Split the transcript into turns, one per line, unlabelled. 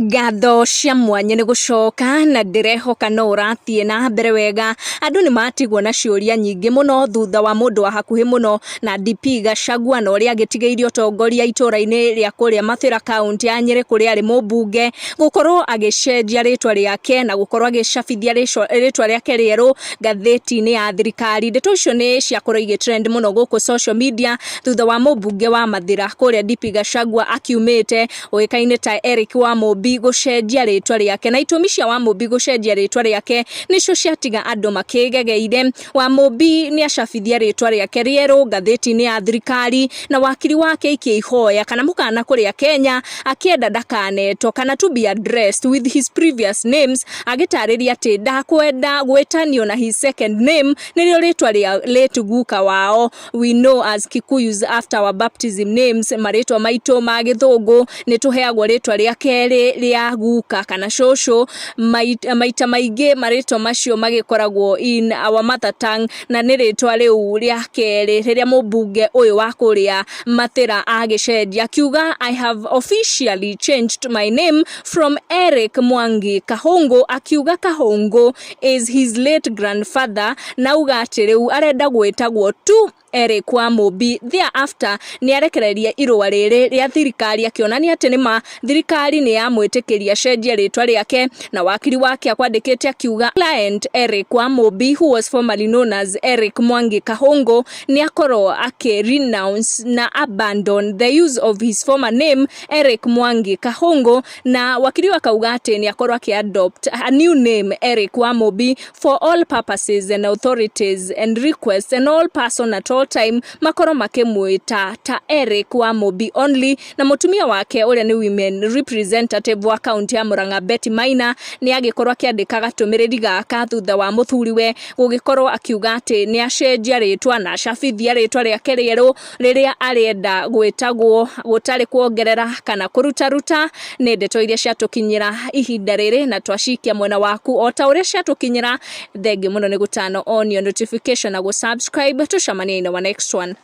Ngatho cia mwanya nĩ gũcoka na ndĩrehoka no ũrathiĩ na mbere wega. Andũ nĩ matigwo na ciũria nyingĩ mũno thutha wa mũndũ wa hakuhĩ mũno na DP Gachagua na ũrĩa agĩtigĩire ũtongoria itũra-inĩ rĩa kũrĩa Mathĩra kaũntĩ ya Nyĩrĩ kũrĩa arĩ mũmbunge gũkorwo agĩcenjia rĩtwa rĩake na gũkorwo agĩcabithia rĩtwa rĩake rĩerũ ngathĩti-inĩ ya thirikari. Ndeto icio nĩ ciakorwo igĩ trend mũno gũkũ social media thutha wa mũmbunge wa Mathĩra kũrĩa DP Gachagua akiumĩte ũĩkaine ta Eric Wamũmbi gũcenjia rĩtwa rĩake na itũmi cia Wamũmbi gũcenjia rĩtwa rĩake nĩcio ciatiga andũ makĩgegeire. Wamũmbi nĩ acabithia rĩtwa rĩake rĩerũ ngathĩti-inĩ ya thirikari na wakiri wake aikia ihoya kana mũkana kũrĩ Akenya akĩenda ndakanetwo kana to be addressed with his previous names agĩtarĩria atĩ ndakwenda gwĩtanio na his second name nĩrĩo rĩtwa rĩa late guka wao. We know as Kikuyus after our baptism names, marĩtwa maitũ ma gĩthũngũ nĩ tũheagwo rĩtwa rĩa kerĩ rĩa guka kana cũcũ. Maita maingĩ marĩtwa macio magĩkoragwo in our mother tongue na nĩ rĩtwa rĩu rĩa kerĩ rĩrĩa mũmbunge ũyũ wa kũrĩa Mathĩra agĩcenjia akiuga, "I have officially changed my name from Eric Mwangi Kahũngũ," akiuga Kahũngũ is his late grandfather na auga atĩ rĩu arenda gwĩtagwo tu Eric Wamũmbi. Thereafter nĩ arekereria irũa rĩrĩ rĩa thirikari akĩonania atĩ nĩma thirikari nĩ yamwĩtĩkĩria acenjie rĩtwa rĩake na wakiri wake akwandĩkĩte akiuga client Eric Wamũmbi, who was formerly known as Eric Mwangi Kahũngũ, nĩ akorwo akĩ renounce na abandon the use of his former name Eric Mwangi Kahũngũ, na wakiri akauga atĩ nĩ akorwo akĩ adopt a new name Eric Wamũmbi for all purposes and authorities and requests and all person at all time makorwo makĩmwĩta ta Eric Wamũmbi only. Na mũtumia wake ũrĩa nĩ women representative wa kaunti ya Murang'a Betty Maina nĩ agĩkorwo akĩandĩka gatũmĩrĩri gaka thutha wa mũthuriwe gũgĩkorwo akiuga atĩ nĩ acenjia rĩtwa na acabithia rĩtwa rĩake rĩerũ rĩrĩa arenda gwĩtagwo gũtarĩ kuongerera kana kũrutaruta. Nĩ ndeto iria ciatũkinyĩra ihinda rĩrĩ na twacikia mwena waku o ta ũrĩa ciatũkinyĩra. Thengiũ mũno nĩ gũtano on your notification na gũ subscribe. Tũcemanie in our next one.